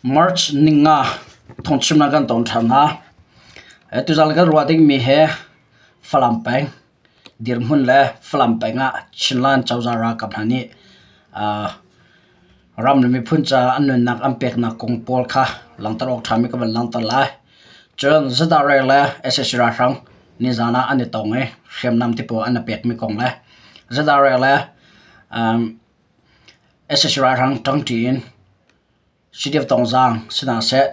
March ninga thawngchimnak kan ton ṭhan hna. Tuzaan kan ruah dingmi hi Falam peng dirhmun le Falam peng ah Chinland cozah ralkap hna nih ram le miphun caah an nunnak an peknak kong pawl kha langhter awk ṭhami ka van langhter lai. Cun ZRA le sac ralhrang nizaan ah an i tong i hriamnam ti pawl an i pekmi kong le ZRA le sac ralhrang ṭangṭi in CDF Tongzaang sinah seh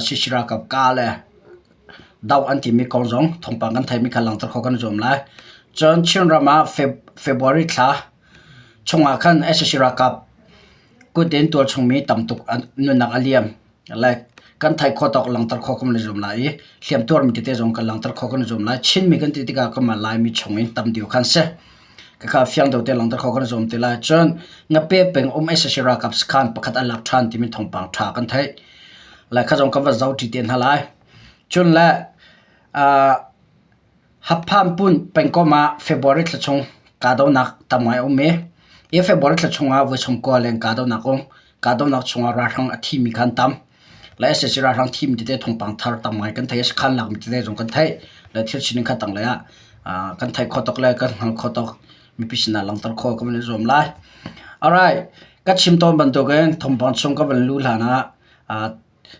CC ralkap ka le doh an timi kong zong thawngpang kan theimi kha langhter khawh kan i zuam lai. Cun Chinram ah February thla chungah khan sac ralkap kut in tualchungmi tam tuk an nunnak a liam. Like kan theih khawh tawk langhter khawh kan i zuam lai i hliamtuarmi tete zong kan langhter khawh kan i zuam lai. Chinmi kan ti tikah kanmah Laimi chung in tam deuh khan si. Khakha fiang deuh te langhter khawh kan i zuam ti lai. Cun Ngape peng um sac ralkap sakhan pakhat an lak ṭhan timi thawngpang ṭha kan theih. Lai kha zong kan va zoh ṭi te hna lai. Cun le Haphanpun pengkomh ah February thla chung kahdohnak tam ngai a um i, hi February thla chungah voi 90 leng kahdohnak um. Kahdohnak chungah ralhrang a thimi kha an tam. Le sac ralhrang thimi tete thawngpang thar tam ngai kan theih i sakhan lakmi tete zong kan theih. Le thil sining kha tanglei ah kan theih khawh tuk le kan hngalh khawh tuk. Mipi sinah langhter khawh kan van i zuam lai. Alright, ka chim tawn bantukin thawngpang chung ka van luh hlan ah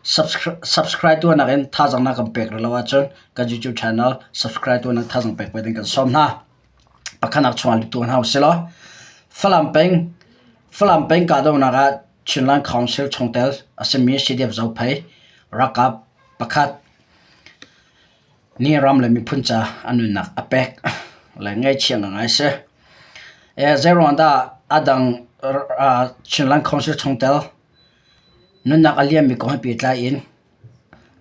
Subscribe tuahnak in thazaang na kan pek rih lo ahcun kan YouTube channel subscribe tuahnak thazaang pek ve ding kan sawm hna. Pakhatnak chungah lut tuah hna usih law Falam peng Falam peng kahdohnak ah Chinland Council chungtel a simi CDF Zophei ralkap pakhat nih ram le miphun ca a nunnak a pek le ngaihchia ngai si. Zeiruang dah a dang Chinland Council chungtel Nunnak a liammi kong he pehtlai in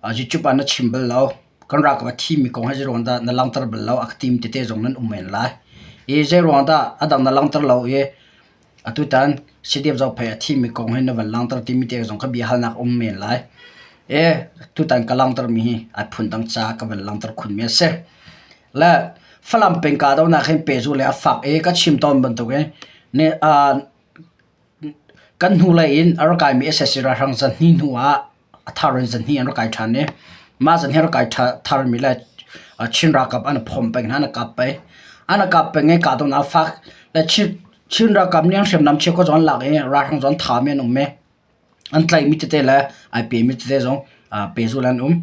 YouTube ah na chim bal lo. Kan ralkap a thimi kong hi zeiruang dah na langhter bal lo? A ka timi tete zong nan um men lai. I zeiruang dah a dang na langhter lo i atutan CDF Zophei a thimi kong hi na van langhter timi te zong kha bia halnak um men lai. E tutan ka langhtermi hi ai phundang ca ka van langhter khunmi a si. Le Falam peng kahdohnak hin pehzulh le a fak i ka chim tawn bantukin ni Kan hnulei in a rak kaimi sac ralhrang zan hnih hnu ah a thar in zan hnih an rak kai ṭhan i mah zan hi a rak kai tharmi le Chin ralkap an i phomh peng hna, an i kap peng. An i kap peng i kahdohnak a fak. Le Chin ralkap nih an hriamnam cheukhat zong an lak i ralhrang zong an thami an um i An tlaihmi tete le ai pemi tete zong pehzulh an um.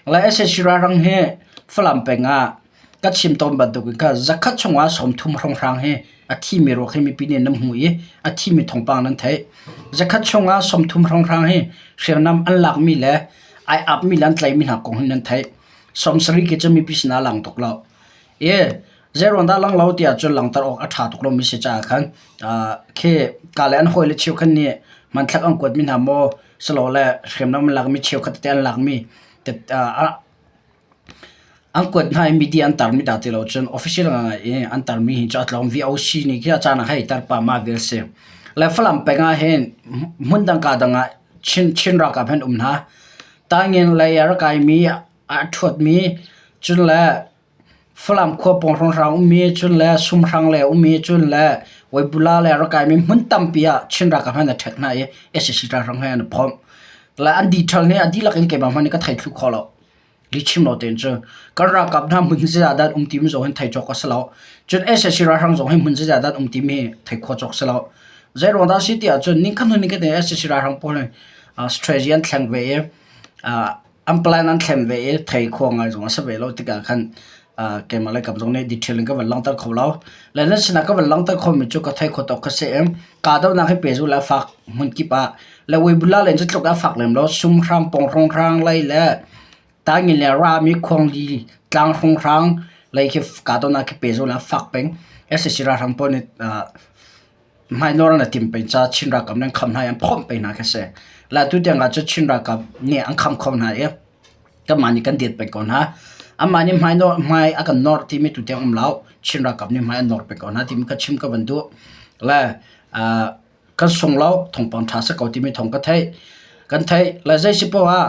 Le sac ralhrang hi Falam peng ah ka chim tawn bantuk in kha zakhat chungah 30 hrawnghrang hi a thimi ruak hi mipi nih nan hmuh i a thimi thawngpang nan theih. Zakhat chungah 30 hrawnghrang hi hriamnam an lakmi le ai apmi le an tlaihmi hna kong hi nan theih. 70 khi cu mipi sinah a lang tuk lo. I Zeiruang dah lang lo tiah cun langhter awk a ṭha tuk lomi si caah khan khi ka le an hawile cheukhat nih hmanthlak an kuatmi hna maw silole hriamnam an lakmi cheukhat tete an lakmi an kuat hna i media an tarmi dah ti lo cun official ngai i an tarmi hi cu a tlawm. VOC nih khi a caan ah hei tar pah ma vial si. Le Falam peng ah hin hmundang ka dang ah Chin ralkap han um hna. Taingen lei a rak kaimi a ṭhuatmi cun le Falam khua pawng hrawnghrang ummi cun le Sumhrang le ummi cun le Waibula le a rak kaimi hmun tampi ah Chin ralkap hmanh a ṭhek hna i sac ralhrang he an i phomh. Le an detail nih a dihlak in keimah hmanh nih ka thei thlu kho lo. Lihchim lo tein cu kan ralkap hna hmun zeizah dah an um timi zong hin thei cawk a si lo. Cun sac ralhrang zong hi hmun zeizah dah an um timi hi thei khawh cawk si lo. Zei ruang dah a si ti ahcun ningkhat hnu ningkhat in sac ralhrang pawl hi strategy an thleng ve i an plan an thlen ve i thei khua ngai zong a si ve lo tikah khan keimah le kam zong nih detail in ka van langhter kho lo. Le nan sinah ka van langhter khomi cu ka thei kho tawk ka si i kahdohnak hi pehzulh le a fak hmun kip ah le Weibula len cu tluk a fak lem lo sumhrang pawnghrang lei le tangin le rami khuangli tlang hrunghrang lei khi kahdohnak khi pehzulh le a fak peng. sac ralhrang pawl nih Hmainawr na tim peng ca Chin ralkap nih an kham hna i an phomh peng hna khi si. Le atu tiang ah cun Chin ralkap nih an kham kho hna i kanmah nih kan det peng ko hna. Amah nih hmainawr hmai a kan nawr timi tu tiang um lo. Chin ralkap nih hmai an nawr peng ko hna timi kha chim ka van duh. Le kan sung lo thawngpang ṭha si ko timi thawng ka theih. Kan theih. Le zei si poah ah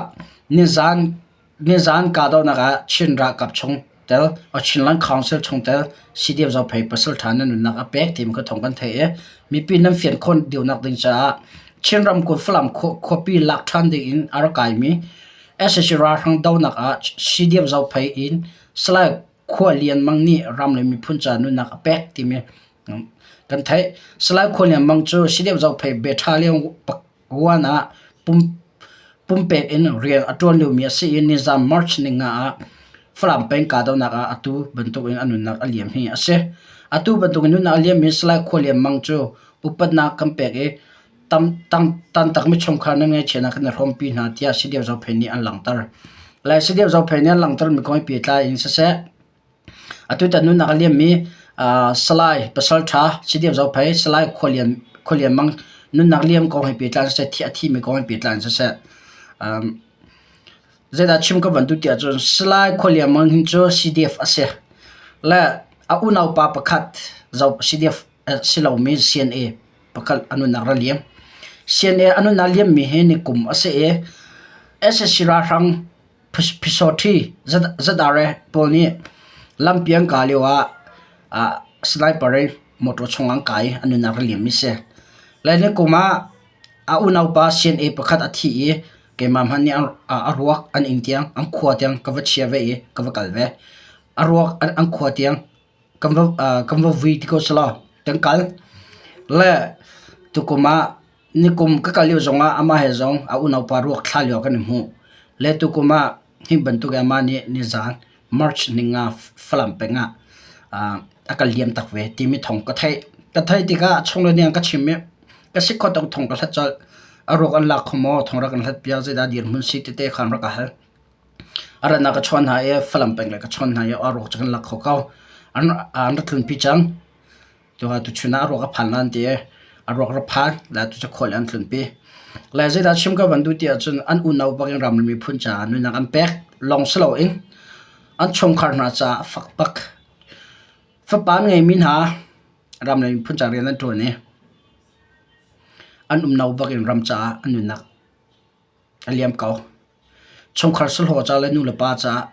nizan Nizaan kahdohnak ah Chin ralkap chungtel Chinland Council chungtel CDF Zophei pasalṭha na nunnak a pek timi kha thawng kan theih i mipi nan fian khawh deuhnak ding caah Chin ramkulh Falam khuapi lak ṭhan ding in a rak kaimi sac ralhrang dohnak ah CDF Zophei in Salai Khua Lian Mang nih ram le miphun ca nunnak a pek timi kan theih. Salai Khua Lian Mang cu CDF Zophei Battalion One ah pumpek in rian a ṭuan liomi a si i nizan March ninga ah Falam peng kahdohnak ah atu bantukin a nunnak a liam hi a si. Atu bantukin nunnak a liammi Salai Khua Lian Mang cu upatnak kan pek i tantakmi chungkhar nan ngaihchiatnak kan i hrawmpi hna tiah CDF Zophei nih an langhter. Le CDF Zophei nih an langhtermi kong hi pehtlai in siseh, Atutan nunnak a liammi Salai Pasalṭha CDF Zophei Salai Khualian Mang nunnak liam kong he pehtlai in siseh, a thimi kong he pehtlai in siseh, zeidah chim ka van duh ti ahcun Salai Khualian Mang hi cu CDF a si. Le a unaupa pakhat CDF si lomi CNA pakhat a nunnak ra liam. CNA a nunnak liammi hi ni kum a si i sac ralhrang Phisawṭhi zadare pawl nih lampi an kah lioah sniper in motor chung an kai i an nunnak a liam mi si. Le nikum ah a unaupa CNA pakhat a thi i keimah hmanh nih a ruak an inn tiang an khua tiang ka va chia ve i ka va kal ve. A ruak an khua tiang kan va vui ti ko selaw kan kal. Le tukum ah Nikum ka kal lio zongah amah he zong a unaupa ruak thla lio kan i hmuh. Le tukum ah hi bantuk in amah nih nizaan March ninga Falam peng ah a ka liam tak ve timi thawng ka theih. Ka theih tikah chungle nih an ka chim i ka si khawh tawk thawng ka hlat colh. A ruak an lak kho maw? Thawng rak kan hlat piak zeidah dirhmun si tete kha an rak ka hal. A ratnak ka chawn hna i Falam peng le ka chawn hna i a ruak cu kan lak kho ko. An an ra tlunpi cang. Tuah tuchun ah a ruak a phan lan ti i a ruak ra phan le tu cu khual an tlunpi. Le zeidah chim ka van duh ti ahcun an unau bak in ram le miphun caah nunnak an pek lawng si loin an chungkhar hna caah a fak bak. Fapa an ngeimi hna ram le miphun caah rian an ṭuan i an umno bak in ram caah an nunnak a liam ko. Chungkhar sahlawh ca le nu le pa caah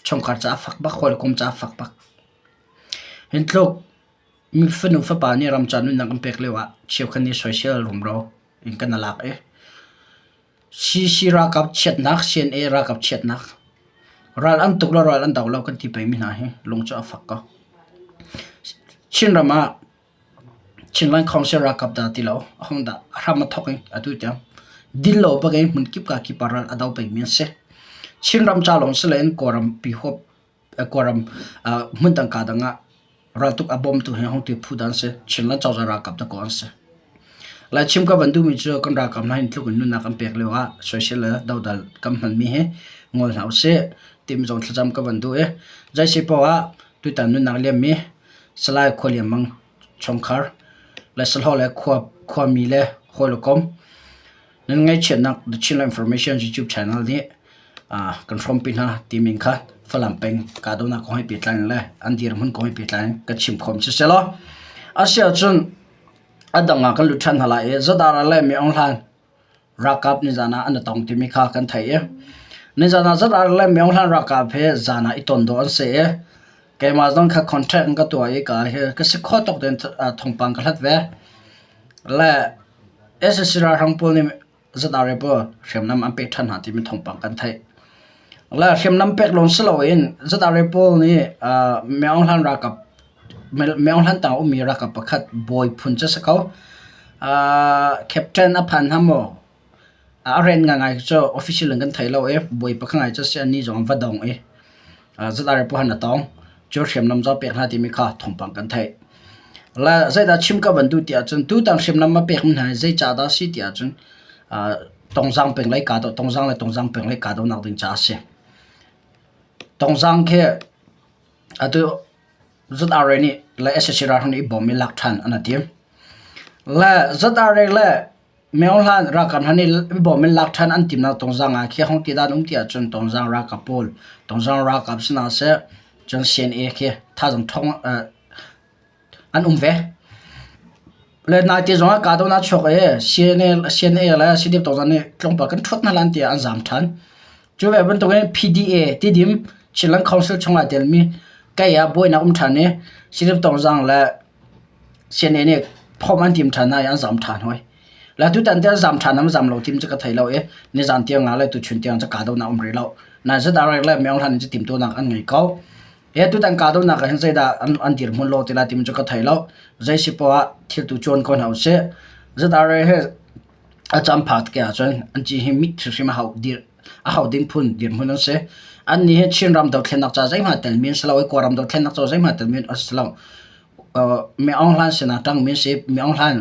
chungkhar caah a fak bak, hawikom caah a fak bak. Hin tluk mi fanu fapa nih ramca nunnak an pek lio ah cheukhat nih soisel rumro in kan lak i CC ralkap chiatnak, CNA ralkap chiatnak, ral an tuk lo ral an do lo kan ti pengmi hna hi lung cu a fak ko. Chinram ah Chinland Council ralkap dah ti lo, a hung dah a hram a thawk in atu tiang din lo bak in hmun kip ka kip ah ral a do pengmi an si. Chinram ca lawng si loin Kawlram pi huap Kawlram hmundang kaa dang ah raltuk a bawmtu hi hong ti phu dah an si. Chinland cozah ralkap dakaw an si. Lai chim ka van duhmi cu kan ralkap hna hin tluk in nunnak an pek lio ah soisel le dodal kan hmanmi hi ngol hna usih timi zong thlacam ka van duh i zeisi paoh ah tutan nunnak liammi Salai Khualiam Mang chungkhar le sahlawh le khua khuami le hawi le kom Nan ngaihchiatnak The Chinland Information YouTube channel nih kan hrawmpi hna timi kha Falam peng kahdohnak kong he pehtlai in le an dirhmun kong he pehtlai in kan chim khawm si selaw a si ahcun a dang ah kan lut ṭhan hna lai i Zadara le Mi Aung Hlaing ralkap nizan ah an i tong timi kha kan theih i nizan ah Zadara le Mi Aung Hlaing ralkap he zan ah i ton dawh an si i keimah zong kha contract an ka tuah i ka hi ka si khawh tawk tein thawngpang ka hlat ve le Sac ralhrang pawl nih ZRA pawl hriamnam an pek ṭhan hna timi thawngpang kan theih. Le hriamnam pek lawng si loin ZRA pawl nih Myo Hlan ralkap Myo Hlan tang ummi ralkap pakhat bawi phun cu a si ko. Captain a phan hna maw? A ren ngaingai cu official in kan thei lo i bawi pakhat ngai cu a si. Anih zong an va dong i ZRA pawl han a tong. Cu hriamnam zong pek hna timi kha thawngpang kan theih. Le zeidah chim ka van duh ti ahcun tutan hriamnam a pekmi hna hi zeicah dah a si ti ahcun Tongzang peng lei kahdoh Tongzang le Tongzang peng lei kahdohnak ding caah a si. Tongzang khi atu ZRA nih le sac ralhrang nih i bawm i lak ṭhan an i tim. Le ZRA le Myo Hlan ralkap hna nih i bawm in lak ṭhan an timnak Tongzang ah khi hong ti dan um ti ahcun Tongzang ralkap pawl Tongzang ralkap si hna seh cun CNA khi thazaang ṭhawng an um ve. Le naite zong ah kahdohnak chuak i CNA, CNA le CDF Tongzang nih tlawmpal kan ṭhuat hna lan tiah an zaam ṭhan. Cu ve bantukin PDA Tidim Chinland Council chungah telmi kei ah buainak um ṭhan i CDF Tongzang le CNA nih phomh an tim ṭhan hna i an zaam ṭhan hoi. Le tutan te zam ṭhan am zam lo tim cu ka thei lo i nizan tiang nga le tuchun tiang cu kahdohnak um rih lo. Nain ZRA le Myo Hlan in cu timtuahnak an ngei ko. He tutan kahdohnak ah hin zeidah an, an dirhmun lo ti lai timi cu ka thei lo. Zei si poah ah thil tu cuan ko hna usih. ZRA he a cam phak tik ahcun an ci hi mit hrimhrim a hau dir a hau ding phun dirhmun an si. An nih hi Chinram dothlennak ca zeihmanh telmi an si lo i Kawlram dothlennak ca zeihmanh telmi an si lo. Mi Aung Hlaing sinah ṭangmi an si. Mi Aung Hlaing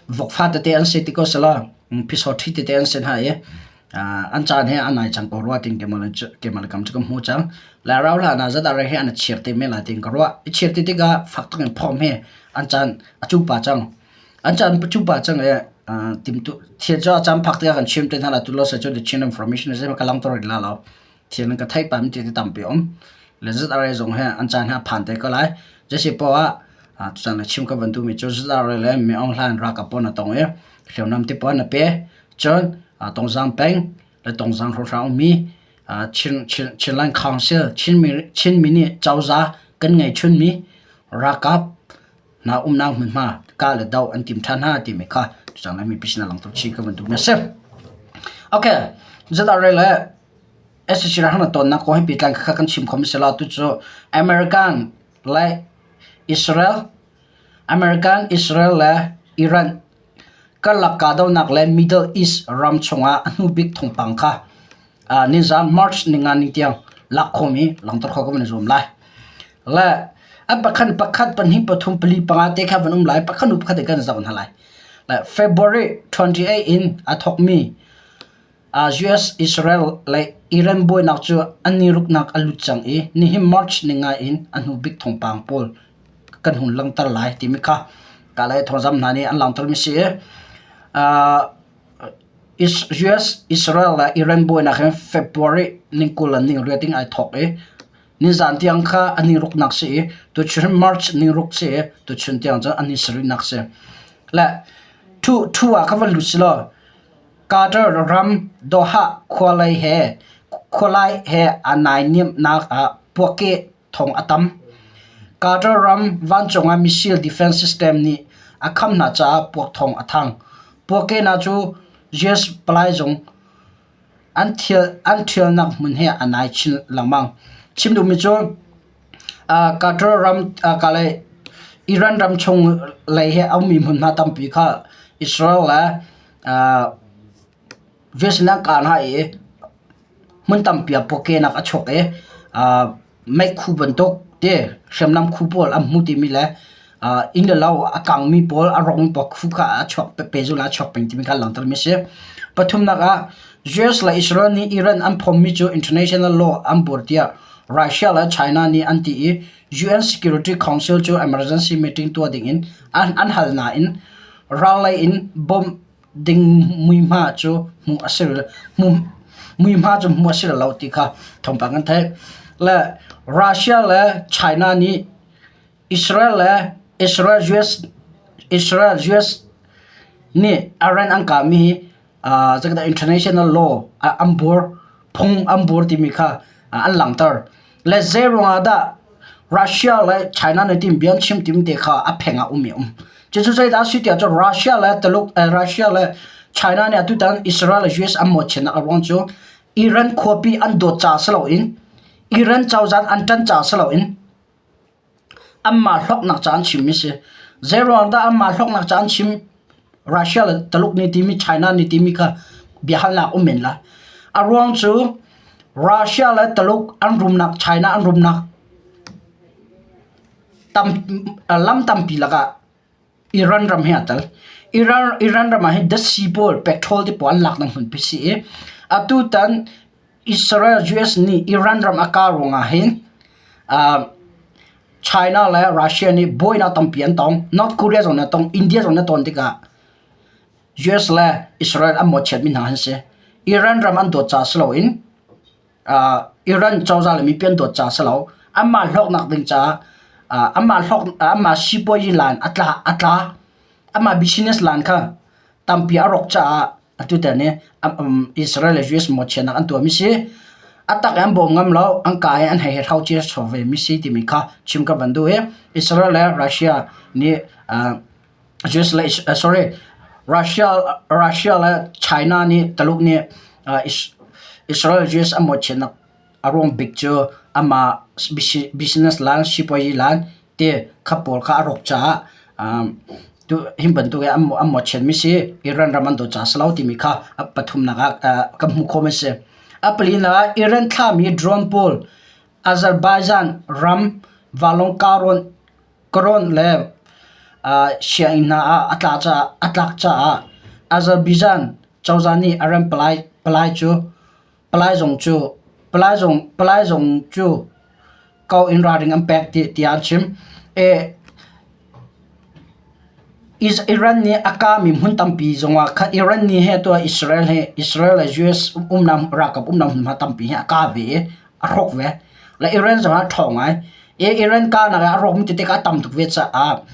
vokfa tete an si ti ko selaw phisawt ṭhi tete an si hna i an caan hi a nai cang ko rua tin keimah le kam cu ka hmu cang. Lai rau hlan ah zat ah hi an i chir te men lai tiin ka ruah. I chir ti tikah fak tuk in phawm hi an caan a cu pah cang. An caan a cu pah cang i timtu thil cu a caan phak tikah kan chim te hna lai tu lo se cu the Chin Information ka langter rih la lo. Thil an ka theih pah mi ti tampi um. Le ZRA zong he an caan hi a phan te ko lai. Jesse poah ah tuchan le chim ka van duhmi cu ZRA le Mi Aung Hlaing ralkap pawl na tong i hriamnam ti pawl na pe. Cun Tongzang peng le Tongzang hrawnghrang ummi Chin, Chin, Chinland Council Chinmi, Chinmi nih cozah kan ngei chunmi ralkap hna umnak hmunhma ka le do an tim ṭhan hna timi kha tuchan le mipi sin ah langhter chin ka van duhmi a si. Okay, ZRA le SAC rak na tawnnak kong hi pehtlai kha kan chim kho sila tu cu American le Israel American Israel le Iran karlak kahdohnak le Middle East ram chungah a hnu bik thawngpang kha nizan March ninga ni tiang lak khomi langhter kho ka van i zuam lai. Le an pakhat pakhat pahnih pathum pali panga te kha van um lai pakhat hnu pakhat in kan zoh hna lai. Le February 28 in a thawkmi US, Israel le Iran buainak cu an i ruknak a lut cang i nihin March ninga in a hnu bik thawngpang pawl kan hun langhter lai timi kha kalay thawngzam hna nih an langhtermi si i US, Israel le Iran buainak hin February ning 20 le ning riat in ai thawk i nizan tiang kha an i ruknak si i tuchun March ning ruk si i tuchun tiang cun an i sarihnak si. Le thu thu ah kha van lut si law Qatar ram Doha khualai he aa naihniamnak ah puakeh thawng a tam. Qatar ram vancung ah missile defense system nih a kham hna caah puak thawng a thang. Puakehnak cu US palai zung an ṭhialnak hmun he aa nai chin lengmang. Chim duhmi cu Qatar ram Iran ram chung lei he a ummi hmunhma tampi kha Israel le Vietnam kaan ah i hmun tampi ah pawkenak a chuak i meikhu bantuk te hriamnam khu pawl an hmu timi le inn le lo a kangmi pawl a rong pawl khu kha a chuak pehzulh ah a chuak peng timi kha an langhtermi a si. Pathumnak ah US le Israel nih Iran an phommi cu international law an buar tiah Russia le China nih an ti i UN Security Council cu emergency meeting tuah dingin an hal nain Rallei in bawmh ding muihma cu hmuh a si muihma cu hmuh a si lo ti kha thawngpang kan theih. Le Russia le China nih Israel le Israel US Israel US nih Iran an kahmi hi zeitindah international law an buar phung an buar timi kha an langhter. Le zeiruangah dah Russia le China nih tin bia an chim timi te kha a pheng ah um i a um. Cucu zeidah a si tiah cun Russia le Taluk Russia le China nih atutan Israel le US an mawhchiatnak a ruang cu Iran khuapi an dawt caah si loin Iran cozah an ṭan caah si loin Anmah hlawknak ca an chimmi si. Zeiruang dah anmah hlawknak ca an chim? Russia le Taluk nih timi China nih timi kha biahalnak um men lai. A ruang cu Russia le Taluk an rumnak China an rumnak tam, lam tampi lakah Iran ram hi aa tel. Iran, Iran ram ah hin datsi pawl, petrol te pawl an laknak hmunpi si i atutan Israel US nih Iran ram a kah ruangah hin uh, China le Russia nih buainak tampi an tong. North Korea zong nih a tong, India zong nih a ton tikah US le Israel an mawhchiatmi hna an si. Iran ram an dawt caah si loin uh, Iran cozah le mipi an dawt caah si lo. Anmah hlawknak ding caah uh, anmah hlawk anmah sipuazi line a tla a tla anmah business line kha tampi a rawk caah atutan hi Israel le US mawhchiatnak an tuahmi si. A tak in an bawm ngam lo, an ka i an hei hro cia ve mi si timi kha chim ka van duh i Israel le Russia nih uh, US le sorry Russia Russia le China nih Taluk nih Israel US a mawhchiatnak a ruang bik cu amah business lan sipuazi lan ti kha pawl kha a rawk caah hi bantuk in an mawhchiatmi si Iran ram an dawt caah a si lo timi kha a pathumnak ah kan hmuh khawhmi a si. A palinak ah Iran thlahmi drone pawl Azerbaijan ram vanlawng karawn le sianginn hna ah a tlak caah Azerbaijan cozah nih a ram palai cu Palai zong cu palai zong palai zong cu ko in ralring an pek tiah an chim. Iran nih a kahmi hmun tampi zongah khan Iran nih he tuah Israel he Israel le US umnak ralkap umnak hmunhma tampi hi a kah ve i a hrawk ve. Le Iran zong a ṭhawng ngai. Iran kahnak ah a rawkmi tete kha a tam tuk ve caah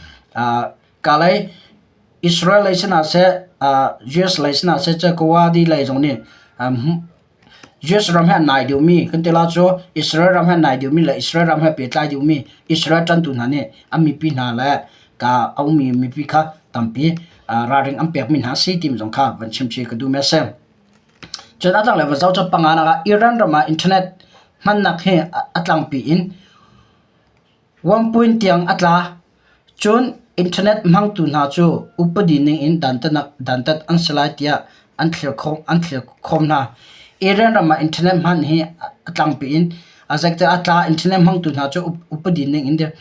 kalay Israel lei sinah seh, US lei sinah seh, Kawadi lei zong nih US ram he an nai deuhmi kan ti la cu Israel ram he an nai deuhmi le Israel ram he pehtlai deuhmi Israel ṭantu hna nih an mipi hna le ka a ummi mipi kha tampi ralring an pekmi hna a si timi zong kha van chim chih ka duhmi a si. Cun a tanglei va zoh cu panganak ah Iran ram ah internet hmannak hi a tlangpi in One tiang a tla. Cun internet hmangtu hna cu upadi ningin dantat an si lai tiah an thlirkhawm hna. Iran ram ah internet hman hi a tlangpi in a zeikte a tla. Internet hmangtu hna cu upadi ningin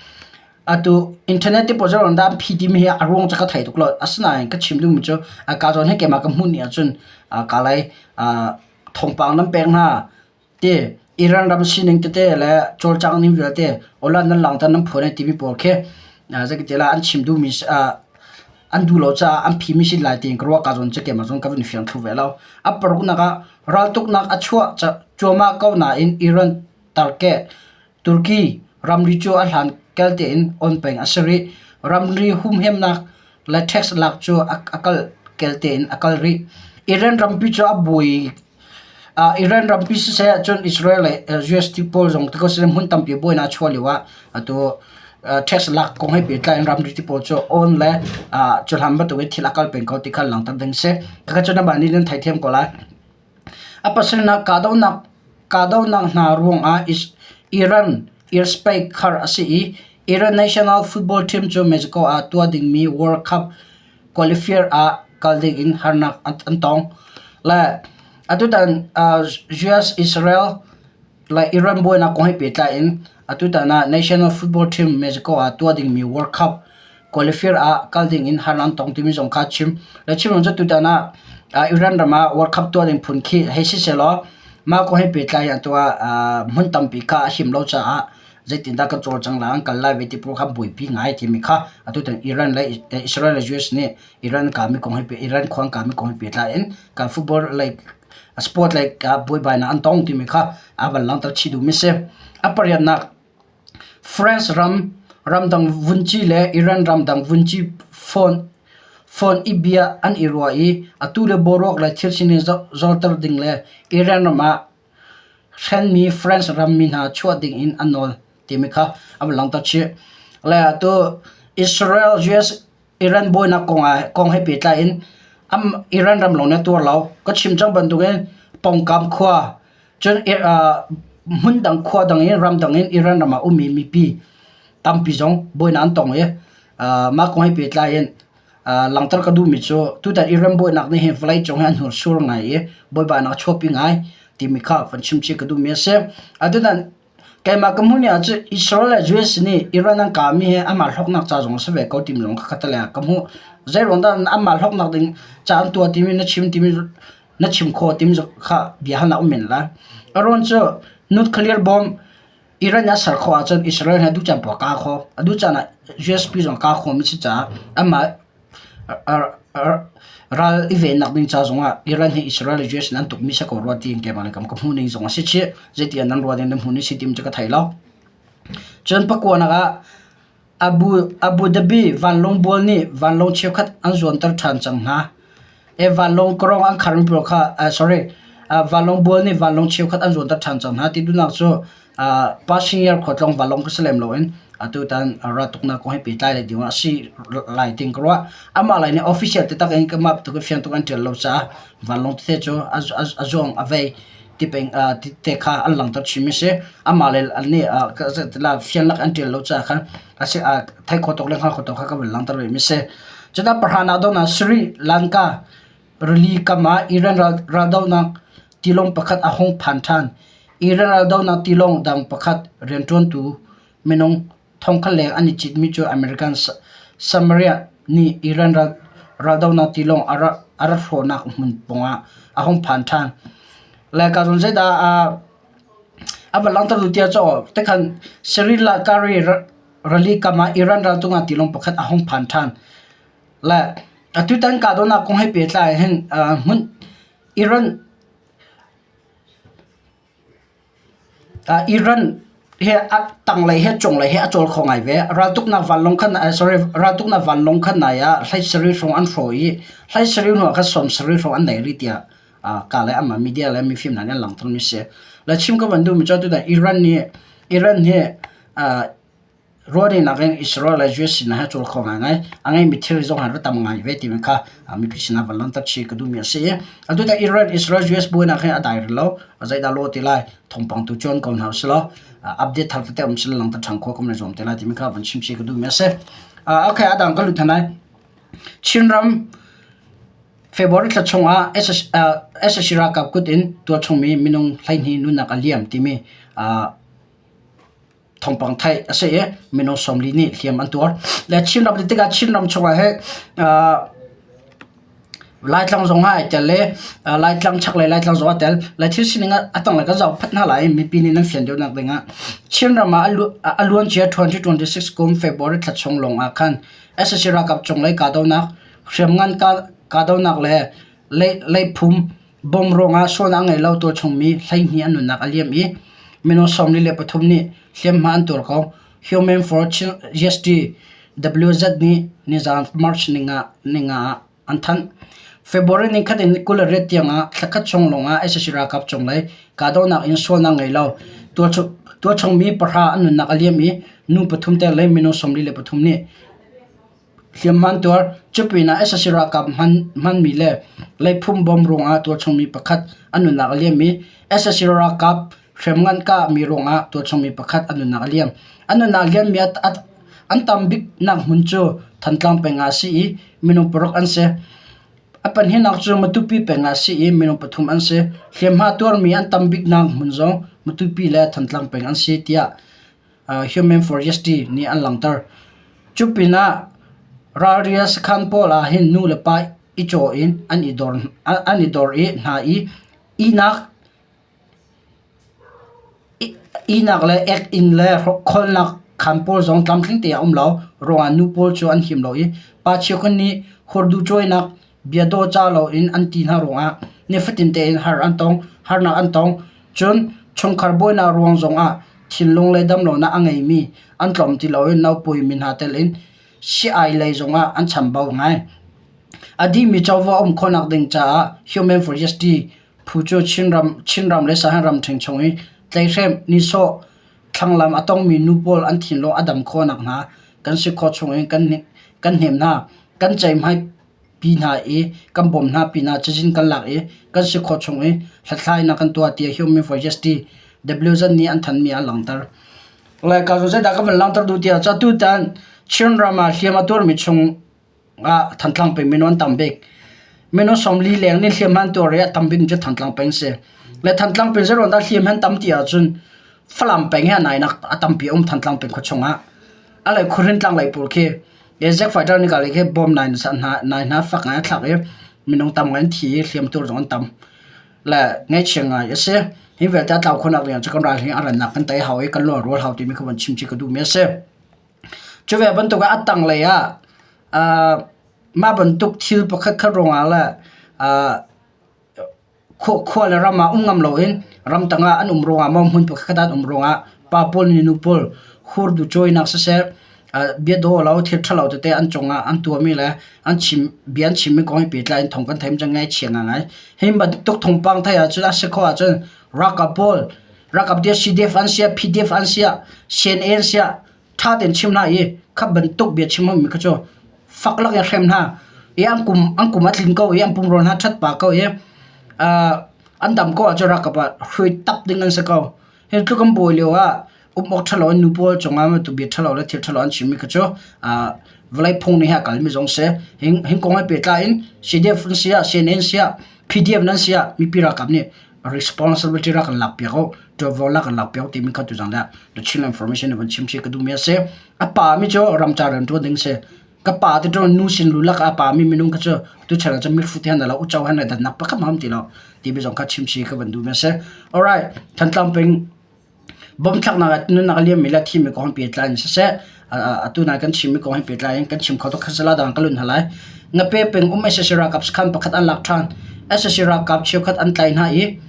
atu internet ti pawl zeiruang dah an phi timi hi a ruang cu ka thei tuk lo. Asinain ka chim duhmi cu ka zawn hi keimah ka hmuh ni ahcun ka lei thawngpang nan pek hna. Ti Iran ram sining tete le cawlcangh ning vialte awlan nan langhter nan phuan ai timi pawl khi zeiti an chim duhmi an duh lo caah an phimi si lai tiin ka ruah ka zawn cu keimah zong ka vun fiang thlu ve lo. A paruknak ah raltuknak a chuah cuahmah ko nain Iran Turkey Turkey ramri cu a hlan kel tein on peng a si rih. Ramri humhimnak le tax lak cu a kal kel tein a kal rih. Iran rampi cu a buai Iran rampi siseh cun Israel le US ti pawl zong ti ko siseh hmun tampi buainak a chuah lio ah atu tax lak kong he pehtlai in ramri ti pawl cu on le cuhlan bantuk in thil a kal peng ko ti kha langhter ding a si. Khakha cu nanmah nih nan theithiam ko lai. A pasarihnak kahdohnak hna ruangah Iran airspace khar a si i Iran national football team cu Mexico ah tuah dingmi World Cup qualifier ah kal dingin harnak an tong. Le atutan US Israel le Iran buainak kong he pehtlai in atutan ah national football team Mexico ah tuah dingmi World Cup qualifier ah kal dingin harnak an tong timi zong kha chim. Le chim cu tutan ah Iran ram ah World Cup tuah ding phun khi hei si sehlaw mah kong he pehtlai in atu ah hmun tampi kha a him lo caah zeitindah kan cawlcang lai an kal lai ve ti pawl kha buaipi ngai timi kha atutan Iran le Israel le US nih Iran kami kong he Iran khuang kami kong he pehtlai in kan football like sport like buaibainak an tong timi kha a van langhter chih duhmi si. A pariatnak France ram ramdang vunci le Iran ramdang vunci phone phone i bia an i ruah i atu le boruak le thil sining zorter ding le Iran ram ah Hrenmi France rammi hna chuah dingin an nawl timi kha a van langhter chih. Le atu Israel US Iran buainak kong ah kong he pehtlai in am Iran ram lawng nih a tuar lo. Ka chim cang bantukin pawngkam khua cun hmun dang khua dang in ram dang in Iran ram ah ummi mipi tampi zong buainak an tong i mah kong he pehtlai in Langhter ka duhmi cu tutan Iran buainak nih hin vawleicung hi an hnursur ngai i buaibainak a chuahpi ngai timi kha van chim chih ka duhmi a si. Atutan keimah ka hmuh ni ahcun Israel le US nih Iran an kahmi hi amah hlawknak ca zong a si ve ko timi zong kha khat ka hmuh. Zeiruang dah anmah hlawknak ding ca an tuah timi na chim timi na chim khawh timi kha bia halnak um men lai. A ruang cu nuclear bomb Iran a ser khawh ahcun Israel he duh caan poah kaa kho. A duh caan ah US pi zong kaa khomi si caah anmah ral i vennak ding ca zongah Iran hi Israel le US in an tukmi si ko rua tiin keimah le kam ka hmuh ning zong a si chih. Zeiti ah nan ruah ding nan hmuh ning si tim cu ka thei lo. Cun pakuanak ah Abu Dhabi vanlawng bual nih vanlawng cheukhat an zuanter ṭhan cang hna. Vanlawng kawrong an kharmi pawl kha sorry vanlawng bual nih vanlawng cheukhat an zuanter ṭhan cang hna ti duhnak cu passenger khualtlawng vanlawng kha si lem loin Atutan raltuknak kong he pehtlai le ding a si lai ting ka ruah. Amah lai nih official taktak in mah bantuk in fiang tuk an ṭial lo caah vanlawng tete cu a zuang a vei ti peng te kha an langhter chinmi a si. Amah le an nih fian lak an ṭial lo caah khan a si thei kho tuk le hngal kho tuk kha ka van langhter vemi a si. Cutan pahra nak dong ah Sri Lanka rili kam ah Iran raldohnak tilawng pakhat a hung phan ṭhan. Iran raldohnak tilawng dang pakhat rianṭuantu minung thongkhat leng an i citmi cu American Samaria nih Iran raldohnak tilawng a rak hrawhnak hmun pawngah a hung phan ṭhan. Laica zong zeidah a va langhter tu tiah caw tikhan Sri Lanka rali kam ah Iran raltung ah tilawng pakhat a hung phan ṭhan. Le atutan kahdohnak kong he pehtlai hin hmun Iran Iran hi a tanglei he cunglei he a cawl kho ngai ve. Raltuknak vanlawng khan sorry raltuknak vanlawng khan nai ah hlei sarih hrawng an hrawh i hlei sarih hnu ah khan sawm sarih hrawng an nei rih tiah ka le amah media le mifim hna nih an langhter mi si. Le chim ka van duhmi cu atutan Iran nih Iran hi Ruahning in Israel le US sinah he cawl kho ngaingai. A ngeimi thil zong hi tam ngai ve timi kha mipi sinah van langhter chih ka duhmi a si i atu tah Iran, Israel, US buainak hi a dai rih lo. Zeidah law ti lai thawngpang tu cuan ko hna usih law update thar tete um sila langhter ṭhan khawh kan i zuam te lai timi kha van chim chih ka duhmi a si. Okay, a dang ka lut hna lai. Chinram February thla chungah SSC ralkap kut in tualchungmi minung 12 nunnak a liam timi thawngpang theih a si i minung 40 nih hliam an tuar. Le Chinram ti tikah Chinram chungah hi Laitlang zong ah ai tel i Laitlang chaklei Laitlang zong aa tel. Le thil sining a tanglei kan zoh phat hna lai mipi nih nan fian deuhnak dingah Chinram ah a luancia 2026 kum February thla chung lawng ah khan sac ralkap cunglei kahdohnak hriamngan kahdohnak le leiphum Bom ruangah sualnak a ngei lo tualchungmi 12 an nunnak a liam i minung 43 nih hliamhma an tuar ko. Human for GST WZ nih nizaan March ninga ah an thanh. February nikhat in 28 tiangah thlakhat chung lawngah sac ralkap cunglei kahdohnak in sualnak ngei lo tualchungmi pahra an nunnak a liam i nu pathum tel le minung 43 nih Hliamhma an tuar. Cupinah sac ralkap hmanmi le leiphum bom ruangah tualchungmi pakhat a nunnak a liam i sac ralkap hriamngan kahmi ruangah tualchungmi pakhat a nunnak a liam. A nunnak liammi an tam biknak hmun cu Thantlang peng ah a si i minung paruk an si. A pahnihnak cu Matupi peng ah a si i minung pathum an si. Hliamhma tuarmi an tam biknak hmun zong Matupi le Thantlang peng an si tiah Human Forestry nih an langhter. Cu pinah ralria sakhan pawl ah hin nu le pa i caw in an i dor an i dor i hna i ihnak ihnak le ek-inn le kholnak khaan pawl zong tlamtling te a um lo ruangah nu pawl cu an him lo i pa cheukhat nih hurdu cawinak bia dawca loin an ti hna ruangah nifatin tein har an tong harnak an tong. Cun chungkhar buainak ruang zongah thinlung le damlonak a ngeimi an tlawm ti lo i naupawi mi hna tel in si-ai lei zongah an chambau ngai. A dihmi covo a um khawhnak ding caah Human for Justice phu cu Chinram, Chinram le Shan ramṭhen chung i tleihrem, nihsawh, thlanglam a tongmi nu pawl an thinlung a dam khawhnak hna kan si khawh chungin kan, kan hnem hna. Kan ceihmai pi hna i kan bawm hna pinah cazin kan lak i kan si khawh chung i hlathlainak kan tuah tiah Human for Justice WZ nih an thanmi ah a langhter. Le ka cu zeidah ka van langhter duh tiah cu tutan Chinram ah hliam a tuarmi chung ah Thantlang peng mino an tam bik. Mino 40 leng nih hliam an tuar i a tam bik cu Thantlang peng si. Le Thantlang peng zeiruang dah hliam han tam ti ahcun Falam peng hi a nainak a tampi a um Thantlang peng khua chungah. A lei khuhrin tlang lei pawl khi Zack fighter nih ka khi bom nai hna nai hna fak ngai a thlak i minung tam ngai an thi i hliamtuar zong an tam. Le ngaihchia ngai a si. Hi vialte a tlau khonak ding ah cu kan ral hi a rannak kan tei hau i kan lung a rual hau timi kha van chim chih ka duhmi a si. Cu ve bantuk ah a tanglei ah uh, mah bantuk thil pakhat khat ruangah le uh, Khua le ram ah um ngam loin ramtang ah an um ruangah maw hmun pakhat ah an um ruangah pa pawl nih nu pawl hurdu cawinak siseh bia dawh lo thil ṭhalo tete an cungah an tuahmi le an chim bia an chimmi kong he pehtlai in thawng kan theih cang ngaihchia ngaingai. Hi bantuk thawngpang theih ahcun a si khawh ahcun ralkap pawl ralkap tiah CDF an siah PDF an siah CNA an siah. Ṭha tein chim hna i kha bantuk bia chim mi kha cu fak lak in hrem hna i an kum an kum a tlin ko i an pumrua hna ṭhat pah ko i an dam ko ahcun ralkap ah hruai tak ding an si ko. Hi tluk an buai lio ah um awk ṭhalo in nu pawl cungah tu bia ṭhalo le thil ṭhalo an chimmi kha cu vawlei phung nih a kalmi zong si. Hin kong he pehtlai in CDF nan si ah, CNN si ah, PDF nan si ah mipi ralkap nih responsibility rak kan lak piak u, ṭuanvo lak kan lak piak u timi kha tuzan ah The Chin Information in van chim chih ka duhmi a si. A pa mi cu ramcar rian ṭuan ding si. Ka pa te cu nu sin lu lak a pa mi minung kha cu tuchan ah cun mitfut he na lo uco he na dannak pakhat hmanh um ti lo timi zong kha chim chih ka van duhmi a si. Alright, Thantlang peng Bomthlaknak ah nunnak a liammi le a thimi kong he pehtlai in siseh, atu nai kan chimmi kong he pehtlai in kan chim kho tuk kha sila dang ka lun hna lai. Ngape peng um sac ralkap sakhan pakhat an lak ṭhan. Sac ralkap cheukhat an tlai hna i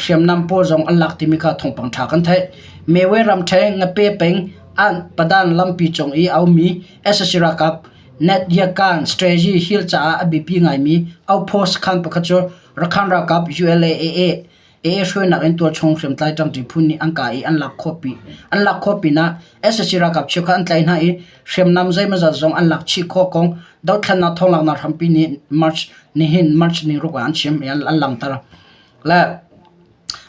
hriamnam pawl zong an lak timi kha thawngpang ṭha kan theih. Mewe ramṭhen Ngape peng an Padan lampi cung i a ummi sac ralkap Net-Yakan Strategy Hill caah a biapi ngaimi outpost sakhan pakhat cu Rakhan ralkap ULA-AA AA hruainak in tualchung hriamtlai ṭangṭi phu nih an kah i an lak khawh pi an lak khawh pinah sac ralkap cheukhat an tlaih hna i hriamnam zeimawzat zong an lak chih khawh kong dothlennak thawnglaknak hrampi nih March nihin March ni ruk ah an chim i an langhter. Le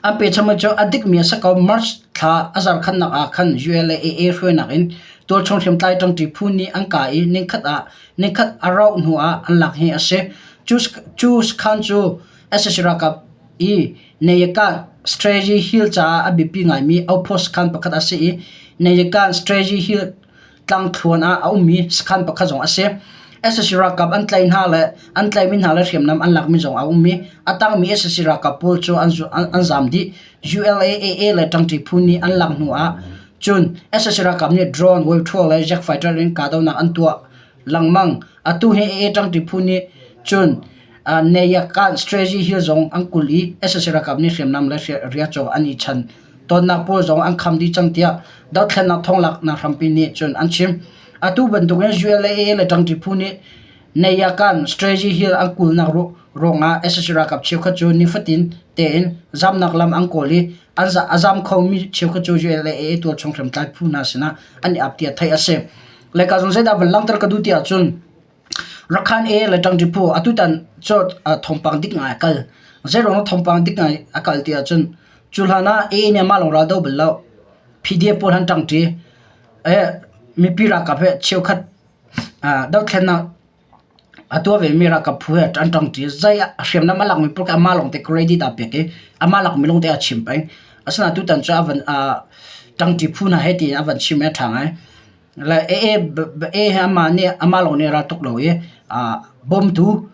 an pecham cu a dikmi a si ko March thla a zarkhatnak ah khan ULA-AA hruainak in tualchung hriamtlai ṭangṭi phu nih an kah i nikhat ah nikhat a rauh hnu ah an lak hi a si. Cu cu sakhan cu sac ralkap i Nayakan Strategy Hill caah a biapi ngaimi outpost sakhan pakhat a si i Nayakan Strategy Hill tlangthluan ah a ummi sakhan pakhat zong a si. Sac ralkap an tlaih hna le an tlaihmi hna le hriamnam an lakmi zong a um i a tangmi sac ralkap pawl cu an, an zaam dih. ULA-AA le ṭangṭi phu nih an lak hnu ah cun sac ralkap nih drone, wave le jet fighter in kahdohnak an tuah lengmang. Atu hi AA ṭangṭi phu nih cun Nayakan Strategy Hill zong an kulh i sac ralkap nih hriamnam le riahcaw an i chan tawnnak pawl zong an kham dih cang tiah dothlennak thonglaknak hrampi nih cun an chim. Atu bantukin ULA le ṭangṭi phu nih Nayakan Strategy Hill an kulhnak ruangah sac ralkap cheukhat cu nifatin tein zamnak lam an kawl i a zam khomi cheukhat cu ULA tualchung hriamtlai phu hna sinah an i ap tiah theih a si. Le ka zong zeidah van langhter ka duh ti ahcun Rakhan e le ṭangṭi phu atutan cu thawngpang dik ngai a kal. Zeiruang ah thawngpang dik ngai a kal ti ahcun cu hlan ah AA nih amah lawng ral do bal lo. PDF pawl han ṭangṭi. Mipi ralkap he cheukhat dothlennak a tuah vemi ralkap phu he an ṭangṭi. Zei hriamnam a lakmi pawl kha amah lawng te credit aa pek i amah lakmi lawng te a chim peng. Asinain tutan cu a van ṭangṭi phu hna he tiin a van chim i a ṭha ngai. Le AA hi amah nih amah lawng nih a ral tuk lo i bawmtu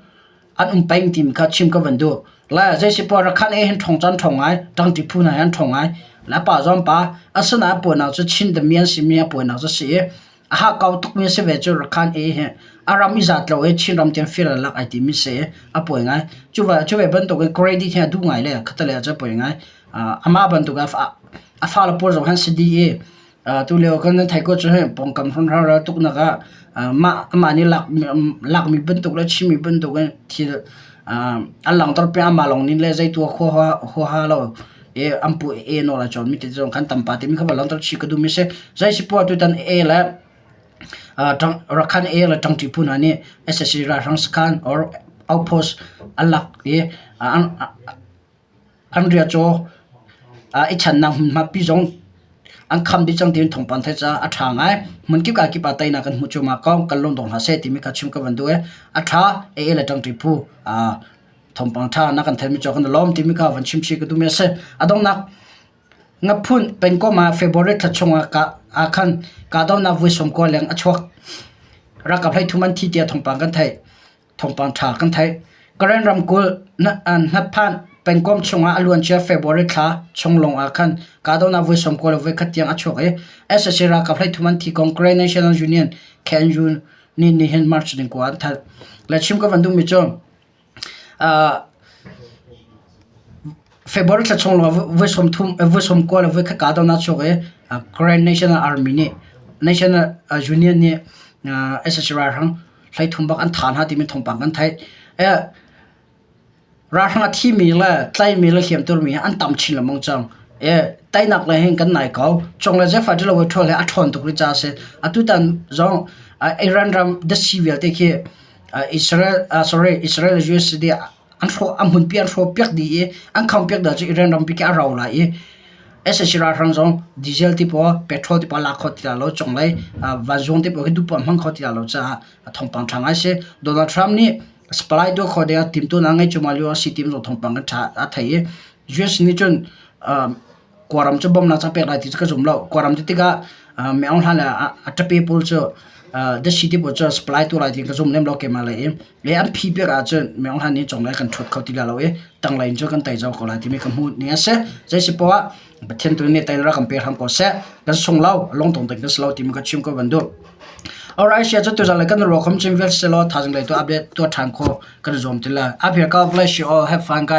an um peng timi kha chim ka van duh. Le zeisipoah Rakhan A hin ṭhawng caan ṭhawng ngai, ṭangṭi phu hna hi an ṭhawng ngai. Le pa zong pa, asinain a puainak cu Chin dami an simi a puainak cu a si i a hakkau tukmi a si ve cu Rakhan A hi a ram i zat lo i Chin ram tiang fir a lak ai timi si i a puai ngai. Cu ve bantukin credit hi a duh ngai le khattelei ah cun a puai ngai. Amah bantuk a fale pawl zong han si dih i Tulio kan nan theih ko cu pawngkam hramhram ral tuknak ah mah amah nih lakmi bantuk le chimmi bantuk in thil an langhter peng amah lawng nih le zei tuah huaha lo i an pu e nawl a cawnmi te zong khan tampa timi kha va langhter chih ka duhmi si. Zei si poah tutan e le Rakhan e le ṭangṭi phu hna nih sac ralhrang sakhan or outpost an lak i An riahcaw i channak hmunhma pi zong an kham dih cang tiin thawngpang theih caah a ṭha ngai. Hmun kip ah kip ah teinak kan hmuh cuahmah ko. Kan lung dong hlah seh timi kha chim ka van duh i a ṭha AA le ṭangṭi phu thawngpang ṭha na kan theihmi cu kan i lawm timi kha van chim chih ka duhmi a si. A donghnak Ngaphun pengkomh ah February thla chungah ah khan kahdohnak voi 90 leng a chuak. Ralkap 13 an thi tiah thawngpang kan theih. Thawngpang ṭha kan theih. Karen ramkulh Hnaphan pengkomh chungah a luancia February thla chung lawng ah khan kahdohnak voi 90 le voikhat tiang a chuak i sac ralkap 13 an thi kong Karen National Union KNU nih nihin March ni kua an thanh. Le chim ka van duhmi cu February thla chung lawng voi 30 voi 90 le voikhat kahdohnak a chuak i Karen National Army nih National Union nih sac ralhrang 13 bak an tha hna timi thawngpang kan theih. Ralhrang a thimi le tlaimi le hliamtuarmi hi an tam chin lengmang cang. Teinak le hin kan nai ko. Cung le zefa ṭhalo ṭhawl he a ṭhawn tuk rih caah a si. Atutan zong Iran ram datsi vialte khi Israel sorry Israel le US nih an hrawh a hmunpi an hrawh piak dih i an kham piak dah cu Iran rampi khi a rau lai i sac ralhrang zong diesel ti pawl petrol ti pawl a lak kho ti lai lo cunglei vanzuang ti pawl khi duhpoah hmang kho ti lai lo caah thawngpang ṭha ngai si. Donald Trump nih supply tuah khawh ding ah timhtuahnak a ngeih cuahmah lio a si ti zong thawngpang kan ṭha a thei i US nih cun Kawlram cu bawmhnak ca pek lai ti cu ka zum lo. Kawlram ti tikah mi Aung Hlaing le a ṭape pawl cu datsi ti pawl cu supply tuah lai ti ka zum lem lo keimah lei in. Le an phi piak ahcun mi Aung Hlaing nih conglei kan ṭhuat kho ti lai lo i tanglei in cun kan tei zau ko lai timi ka hmuh ning a si. Zei si poah ah Pathian tu nih teinak rak kan pe hram ko seh. Kan sung lo, lungtong ding kan si lo timi ka chim ko van duh. Alright, sia cu tuzan le kan ruah khom chin vial selaw thazing lei tu update tuah ṭhan khawh kan i zuam ti lai. Up here, God bless you all. Have fun guys.